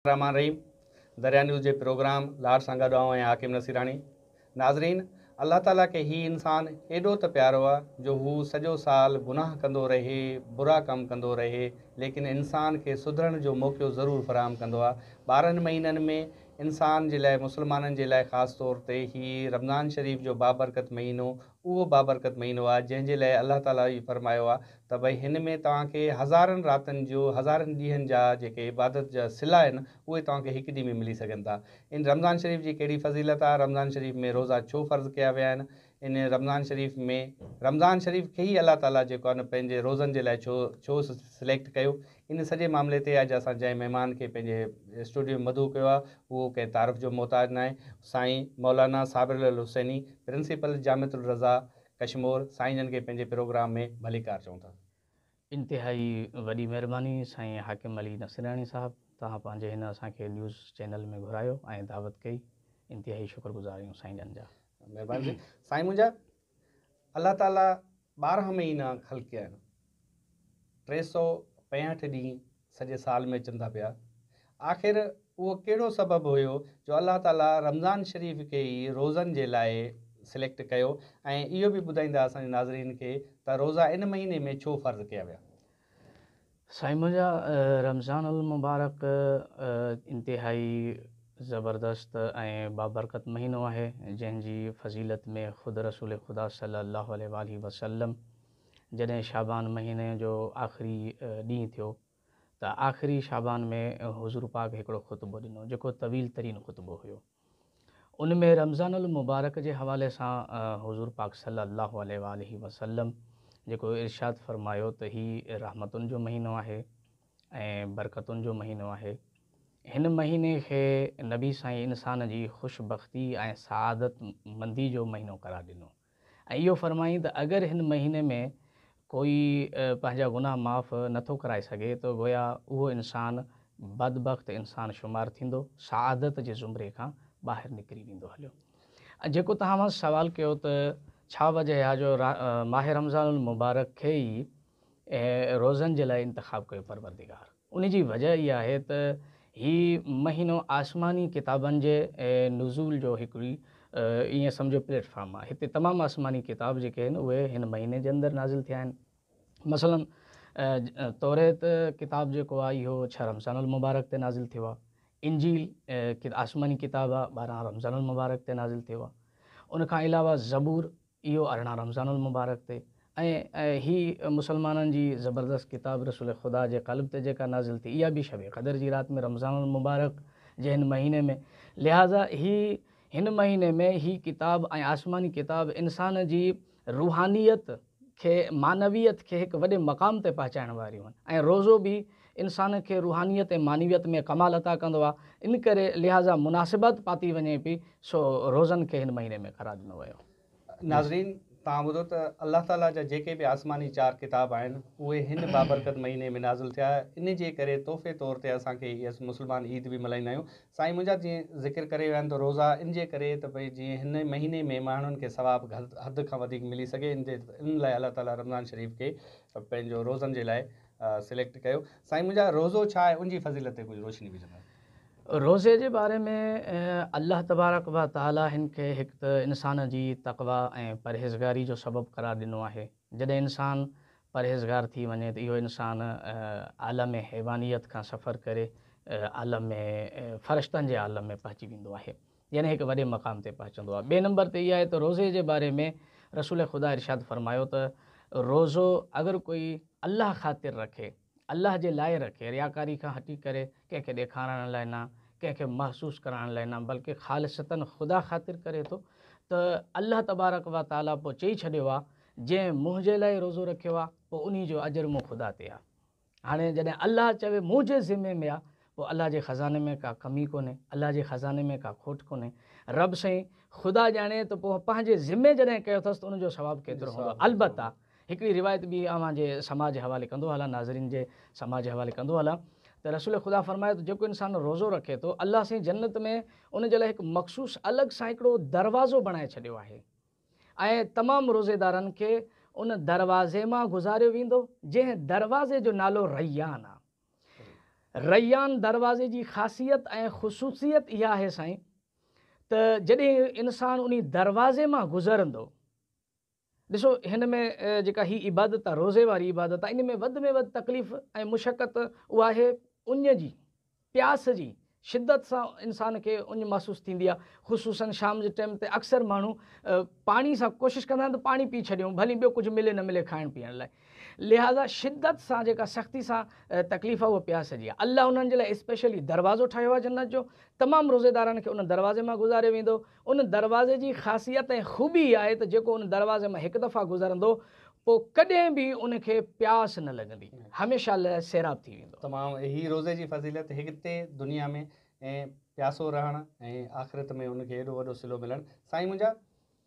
الرحمان الرحيم دريا نيوز جي پروگرام لاڙ سان گڏ آئون آهيان حاڪم نصيراڻي. ناظرين الله تعالي کي هي انسان ايڏو ته پيارو آ جو هو سڄو سال گناهه ڪندو رهي، برا ڪم ڪندو رهي، ليڪن انسان کي سڌرڻ جو موقعو ضرور فراهم ڪندو آ. 12 مهينن ۾ انسان جي لاء، مسلمانن جي لاء خاص طور تي هي رمضان شريف جو بابرڪت مهينو اهو بابرڪت مهينو آهي جنهن جي لاء الله تعاليٰ اهو فرمايو آهي ته ڀئي هن ۾ توهان کي هزارن راتن جو هزارن ڏينهن جا جيڪي عبادت جا صلا آهن اهي توهان کي هڪ ڏينهن ۾ ملي سگهن ٿا. ان رمضان شريف جي ڪهڙي فضيلت آهي؟ رمضان شريف ۾ روزا ڇو فرض ڪيا ويا آهن؟ ان رمضان شريف ۾ رمضان شريف کي ئي الله تعاليٰ جيڪو آهي نه پنهنجي روزن جي لاء ڇو ڇو سليڪٽ ڪيو؟ ان سڄي معاملي تي اڄ اسان جنهن مهمان کي پنهنجي اسٽوڊيو ۾ مدعو ڪيو آهي اهو ڪنهن تعارف جو محتاج ناهي. سائين مولانا صابر الحسيني پرنسپل جامعة الرضا ڪشمور سائين جن کي پنهنجي پروگرام ۾ ڀليڪار چئون ٿا. انتهائي وڏي مهرباني سائين حاڪم علي نصيراڻي صاحب توهان پنهنجي هن اسان کي نيوز چينل ۾ گهرايو ۽ دعوت ڪئي انتهائي شڪر گذار آهيون سائين جن جا. مهرباني سائين. سائين منهنجا الله تعالي 12 مهينا خلقيا آهن، 365 ڏينهن سڄي سال ۾ اچن ٿا پيا، آخر اهو ڪهڙو سبب هيو جو الله تعالي رمضان شريف کي ئي روزن جي لاء سليڪٽ ڪيو ۽ اهو به ٻڌائيندا اسان جي ناظرين کي ته روزا ان مهيني ۾ ڇو فرض ڪيا ويا؟ سائين منهنجا رمضان المبارڪ انتهائي زبردست ۽ بابرڪت مهينو آهي جنهن جي فضيلت ۾ خود رسول خدا صلي الله عليه واٰله وسلم جڏهن شعبان مهيني جو آخري ڏينهن ٿيو ته آخري شعبان ۾ حضور پاڪ هڪڙو خطبو ڏنو جيڪو طويل ترين خطبو هيو. ان ۾ رمضان المبارڪ جي حوالي سان حضور پاڪ صلّي اللّٰه عليه واٰله وسلّم جيڪو ارشاد فرمايو ته هي رحمتن جو مهينو آهي ۽ برڪتن جو مهينو آهي. هن مهيني کي نبي سائين انسان جي خوش بختي ۽ سعادت مندي جو مهينو قرار ڏنو. ۽ اهو فرمائين ته اگر هن مهيني ۾ ڪوئي پنهنجا گناهه معاف نه ٿو ڪرائي سگهي ته گويا اهو انسان بدبخت انسان شمار ٿيندو، سعادت جي زمري کان ٻاهر نڪري ويندو هليو. ۽ جيڪو توهان مان سوال ڪيو ته ڇا وجه آهي جو ماه رمضان المبارڪ کي ئي روزن جي لاء انتخاب ڪيو پروردگار؟ ان جي وجه اها آهي ته هي مهينو آسماني ڪتابن جي نزول جو هڪڙي ائين سمجهو پليٽ فارم آهي. هتي تمام آسماني ڪتاب جيڪي آهن اهي هن مهيني جي اندر نازل ٿيا آهن. مثلاً توريت ڪتاب جيڪو آهي اهو 6 رمضان المبارڪ تي نازل ٿيو آهي. انجيل آسماني ڪتاب آهي 12 رمضان المبارڪ تي نازل ٿيو آهي. ان کان علاوه زبور اهو 18 رمضان المبارڪ تي ۽ هي مسلمانن جي زبردست ڪتاب رسول خدا جي قلب تي جيڪا نازل ٿي اها به شب قدر جي رات ۾ رمضان المبارڪ جي هن مهيني ۾ لهٰذا هي هن مهيني ۾ هي ڪتاب ۽ آسماني ڪتاب انسان جي روحانيت کي معنويت کي هڪ وڏي مقام تي پهچائڻ واريون آهن ۽ روزو به انسان کي روحانيت ۽ معنويت ۾ ڪمال عطا ڪندو آهي ان ڪري لهٰذا مناسبت پاتي وڃي پئي سو روزن کي هن مهيني ۾ قرار ڏنو ويو. ناظرين توهان ٻڌو ته الله تعالي جا جيڪي به آسماني چار ڪتاب آهن اهي هن بابرڪت مهيني ۾ نازل ٿيا ان جي ڪري تحفي طور تي اسان کي هي مسلمان عيد به ملهائيندا آهيون سائين منهنجا جيئن ذڪر ڪري ويا آهن ته روزا ان جي ڪري ته ڀئي جيئن هن مهيني ۾ ماڻهن کي ثواب حد کان وڌيڪ ملي سگهي ان جي ان لاء الله تعالي رمضان شريف کي پنهنجو روزن جي لاء سليڪٽ ڪيو سائين منهنجا روزو ڇا آهي ان جي فضيلت تي ڪجهه روشني وجهندا. روزي جي باري ۾ الله تبارڪ و تعالي هن کي هڪ ته انسان جي تقويٰ ۽ پرهيزگاري جو سبب قرار ڏنو آهي. جڏهن انسان پرهيزگار ٿي وڃي ته اهو انسان عالم حيوانيت کان سفر ڪري عالم فرشتن جي عالم ۾ پهچي ويندو آهي يعني هڪ وڏي مقام تي پهچندو آهي. ٻئي نمبر تي اها آهي ته روزي جي باري ۾ رسول خدا ارشاد فرمايو ته روزو اگر ڪوئي الله خاطر رکي الله جي لاء رکي، رياڪاري کان هٽي ڪري، ڪنهن کي ڏيکارڻ لاء نه، ڪنهن کي محسوس ڪرائڻ لاء نه، بلڪه خالصتاً خدا خاطر ڪري ٿو ته الله تبارڪ و تعاليٰ پوء چئي ڇڏيو آ، جنهن منهنجي لاء روزو رکيو آ، پوء انهي جو اجر مون خدا تي آ. هاڻي جڏهن الله چوي منهنجي ذمي ۾ آ، پوء الله جي خزاني ۾ ڪا ڪمي ڪونهي، الله جي خزاني ۾ ڪا کوٽ ڪونهي. رب سائين خدا ڄاڻي ته پوء پنهنجي ذمي جڏهن ڪيو اٿس ته ان جو ثواب ڪيترو هوندو. البته هڪڙي روايت به اوهان جي سماع جي حوالي ڪندو هلان، ناظرين جي سماع جي حوالي ڪندو هلان ته رسول خدا فرمايو ته جيڪو انسان روزو رکي ٿو الله سائين جنت ۾ ان جي لاء هڪ مخصوص الڳ سان هڪڙو دروازو بڻائي ڇڏيو آهي ۽ تمام روزيدارن کي ان دروازي مان گذاريو ويندو جنهن دروازي جو نالو ريان آ. ريان دروازي جي خاصيت ۽ خصوصيت اها آهي سائين ته جڏهن انسان انهي دروازي مان گذرندو، ڏسو هن ۾ جيڪا هي عبادت آهي روزي واري عبادت آهي ان ۾ وڌ ۾ وڌ تڪليف ۽ مشقت اها آهي اڃ جي، پياس جي، شدت سان انسان کي اڃ محسوس ٿيندي آهي، خصوصاً شام جي ٽيم تي اڪثر ماڻهو پاڻي سان ڪوشش ڪندا آهن ته پاڻي پي ڇڏيون ڀلي ٻيو ڪجهه ملي نه ملي کائڻ پيئڻ لاء. لهٰذا شدت سان جيڪا سختي سان تڪليف آهي اها پياس جي آهي. الله انهن جي لاء اسپيشلي دروازو ٺاهيو آهي جنت جو، تمام روزيدارن کي ان دروازي مان گذاريو ويندو. ان دروازي جي خاصيت ۽ خوبي اها آهي ته جيڪو ان دروازي مان هڪ دفعا گذرندو پوء ڪڏهن به ان کي پياس نه لڳندي، هميشه لاء سيراب ٿي ويندو. تمام هي روزي جي فضيلت هتي دنيا ۾ ۽ پياسو رهڻ ۽ آخرت ۾ ان کي ايڏو وڏو صلو ملڻ. سائين منهنجا!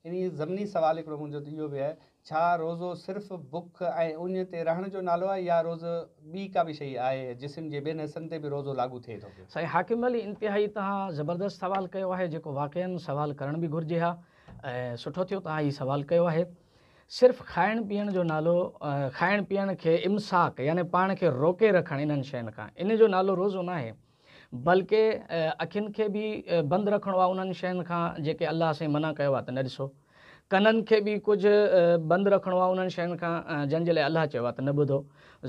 انهيء ضمني سوال هڪڙو منهنجو ته اهو به آهي، ڇا روزو صرف بک ۽ اڃ تي رهڻ جو نالو آهي يا روزو ٻي ڪا به شيء آهي، جسم جي ٻين حصن تي به روزو لاڳو ٿئي ٿو پيو؟ سائين حاڪم علي انتهائي توهان زبردست سوال ڪيو آهي جيڪو واقعا سوال ڪرڻ به گهرجي ها ۽ سٺو ٿيو توهان هي سوال ڪيو آهي. صرف کائڻ پيئڻ جو نالو کائڻ پيئڻ کي امساڪ يعني پاڻ کي روڪي رکڻ انهن شين کان ان جو نالو روزو ناهي. بلڪه اکين کي به بند رکڻو آهي انهن شين کان جيڪي الله سائين منع ڪيو آهي ته نه ڏسو، ڪنن کي به ڪجهه بند رکڻو آهي انهن شين کان جن جي لاء الله چيو آهي ته نه ٻڌو،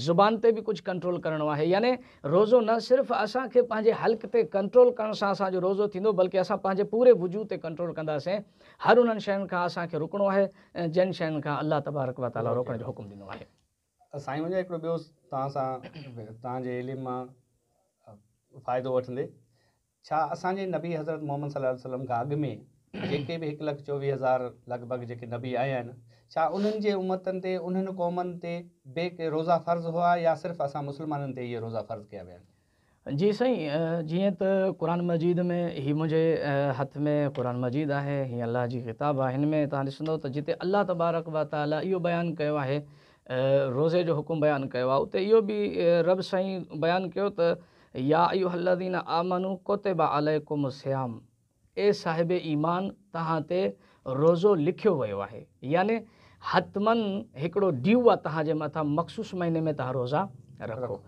زبان تي به ڪجهه ڪنٽرول ڪرڻو آهي يعني روزو نه صرف اسان کي پنهنجي حلق تي ڪنٽرول ڪرڻ سان اسان جو روزو ٿيندو بلڪه اسان پنهنجي پوري وجود تي ڪنٽرول ڪنداسين، هر انهن شين کان اسان کي رڪڻو آهي جن شين کان الله تبارڪ وتعاليٰ روڪڻ جو حڪم ڏنو آهي. سائين منهنجا هڪڙو ٻيو توهان سان توهان جي علم مان فائدو وٺندي ڇا اسان جي نبي حضرت محمد صلي الله عليه وسلم کان اڳ ۾ جيڪي به هڪ لک 24,000 لڳ ڀڳ جيڪي نبي آيا آهن ڇا انهن جي امتن تي انهن قومن تي به ڪي روزا فرض هئا يا صرف اسان مسلمانن تي اهي روزا فرض ڪيا ويا آهن؟ جي سائين جيئن ته قرآن مجيد ۾ هي منهنجي هٿ ۾ قرآن مجيد آهي هي الله جي ڪتاب آهي هن ۾ توهان ڏسندؤ ته جتي الله تبارڪ و تعالي اهو بيان ڪيو آهي روزي جو حڪم بيان ڪيو آهي اتي اهو به رب سائين بيان ڪيو ته يا ايها الذين آمنوا ڪتب عليڪم الصيام اي صاحب ايمان توهان تي روزو لکيو ويو آهي يعني حتماً هڪڙو ڊيو آهي توهان جي مٿان مخصوص مهيني ۾ توهان روزا رکو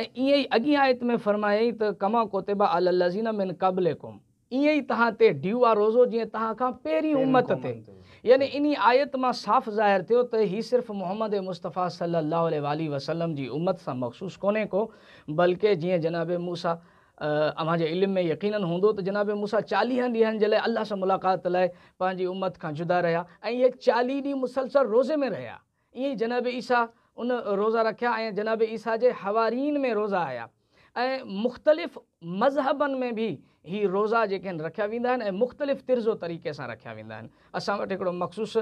۽ ائين ئي اڳين آيت ۾ فرمايائين ته ڪما ڪتب علي الذين من قبلڪم ائين ئي توهان تي ڊيو آهي روزو جيئن توهان کان پهرين امت تي يعني انهي آيت مان صاف ظاهر ٿيو ته هي صرف محمد مصطفيٰ صلي الله عليه واٰله وسلم جي امت سان مخصوص ڪونهي ڪو بلڪه جيئن جناب موسيٰ اوهان جي علم ۾ يقيناً هوندو ته جناب موسيٰ چاليهن ڏينهن جي لاء الله سان ملاقات لاء پنهنجي امت کان جدا رهيا ۽ اهي 40 ڏينهن مسلسل روزي ۾ رهيا. ائين ئي جناب عيسيٰ ان روزا رکيا ۽ جناب عيسيٰ جي حوارين ۾ روزا آيا ۽ مختلف مذهبن ۾ به هي روزا جيڪي آهن رکيا ويندا آهن ۽ مختلف طرز و طريقي سان رکيا ويندا آهن. اسان وٽ هڪڙو مخصوص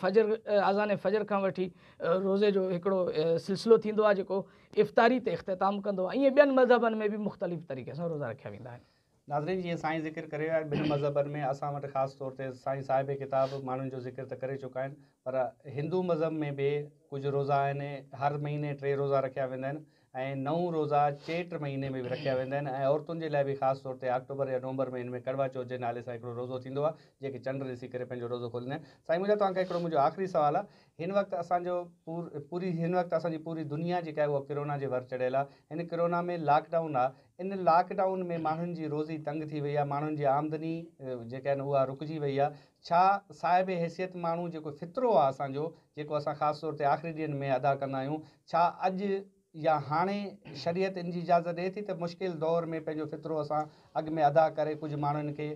فجر اذان فجر کان وٺي روزي جو هڪڙو سلسلو ٿيندو آهي جيڪو افطاري تي اختتام ڪندو آهي ائين ٻين مذهبن ۾ به مختلف طريقي سان روزا رکيا ويندا آهن. ناظرين جيئن سائين ذڪر ڪري ويا ٻن مذهبن ۾ اسان وٽ خاص طور تي سائين صاحب ڪتاب ماڻهن جو ذڪر ته ڪري چڪا آهن پر هندو مذهب ۾ به ڪجهه روزا آهن هر مهيني 3 روزا رکيا ويندا آهن ۽ 9 روزا چيٽ مهيني ۾ به رکيا ويندا آهن ۽ عورتن جي لاء به خاص طور تي آڪٽوبر يا نومبر مهيني ۾ ڪڙوا چوٿ جي نالي سان هڪڙو روزو ٿيندو آهي جيڪي چنڊ ڏسي ڪري پنهنجو روزو کوليندا آهن سائين منهنجا توهان کان هڪڙو منهنجو آخري سوال آهي هن وقت اسان جو پوري هن وقت اسان جي پوري دنيا جيڪا آهي اها ڪرونا جي ور چڙهيل آهي هن ڪرونا ۾ لاڪ ڊائون آهي ان لاڪ ڊائون ۾ ماڻهن جي روزي تنگ ٿي وئي آهي ماڻهن جي آمدني جيڪا آهن اها رڪجي وئي آهي ڇا صاحب حيثيت ماڻهو جيڪو فطرو آهي اسان جو جيڪو اسان خاص طور تي آخري ڏينهن ۾ ادا ڪندا آهيون ڇا اڄ يا هاڻي شريعت ان جي اجازت ڏئي ٿي ته مشڪل دور ۾ پنهنجو فطرو اسان اڳ ۾ ادا ڪري ڪجهه ماڻهن کي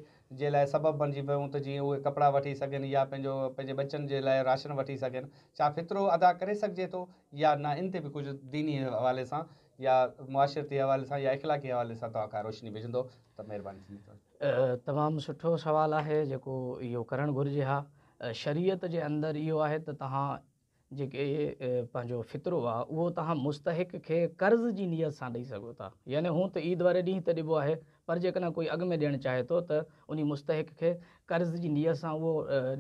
جي لاء سبب بڻجي پيون ته جيئن اهي ڪپڙا وٺي سگهن يا پنهنجو پنهنجي ٻچن جي لاء راشن وٺي سگهن ڇا فطرو ادا ڪري سگهجي ٿو يا نه ان تي به ڪجهه ديني حوالي سان يا معاشرتي حوالي سان يا اخلاقي حوالي سان توهان ڪا روشني وجهندو ته مهرباني ٿيندي توهان جي. تمام سٺو سوال آهي جيڪو اهو ڪرڻ گهرجي ها شريعت جي اندر اهو آهي ته توهان جيڪي پنهنجو فطرو آ اهو توهان مستحق کي قرض جي نيت سان ڏئي سگهو ٿا يعني هون ته عيد واري ڏينهن ته ڏبو آهي پر جيڪڏهن ڪوئي اڳ ۾ ڏيڻ چاهي ٿو ته انهي مستحق کي قرض جي نيت سان اهو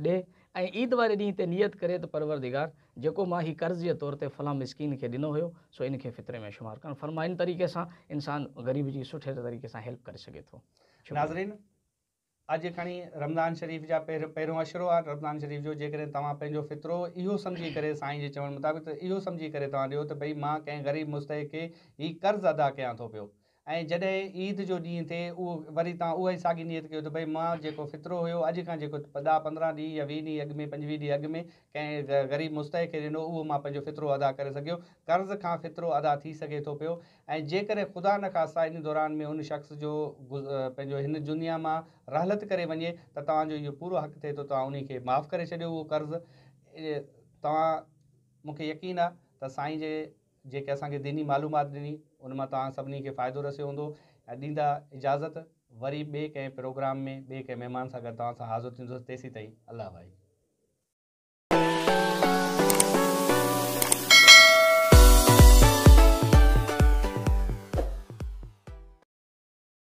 ڏي ۽ عيد واري ڏينهن تي نيت ڪري ته پروردگار جيڪو مان هي قرض جي طور تي فلان مسڪين کي ڏنو هيو سو ان کي فطري ۾ شمار ڪرڻ فرماء ان طريقي سان انسان غريب جي سٺي طريقي سان هيلپ ڪري سگهي ٿو. شڪريه. ناظرين اڄ کڻي رمضان شريف جا پهريون عشرو آ رمضان شريف جو جيڪڏهن توهان پنهنجو فطرو اهو سمجهي ڪري سائين جي چوڻ مطابق ته اهو سمجهي ڪري توهان ڏيو ته ڀئي مان ڪنهن غريب مستحق کي هي قرض ادا ڪيان ٿو پيو ۽ جڏهن عيد جو ڏينهن ٿئي اهو وري توهان اها ئي ساڳي نيت ڪيو ته ڀئي مان جيڪو فطرو هيو اڄ کان جيڪو 10 15 ڏينهن يا 20 ڏينهن اڳ ۾ 25 ڏينهن اڳ ۾ ڪنهن غريب مستحق کي ڏنو اهو مان پنهنجو فطرو ادا ڪري سگهيو. قرض کان فطرو ادا ٿي سگهي ٿو پيو ۽ جيڪڏهن خدا نخواسته ان دوران ۾ ان شخص جو پنهنجو هن دنيا مان رحلت ڪري وڃي ته توهان جو اهو پورو حق ٿئي ٿو توهان انهي کي معاف ڪري ڇڏيو اهو قرض. توهان مون کي يقين آهي ته سائين جي جيڪي اسان کي ديني معلومات ڏني ان مان توهان سڀني کي فائدو رسيو هوندو ۽ ڏيندا اجازت وري ٻئي ڪنهن پروگرام ۾ ٻئي ڪنهن مهمان سان گڏ توهان سان حاضر ٿيندس تيسين تائين الله واهي.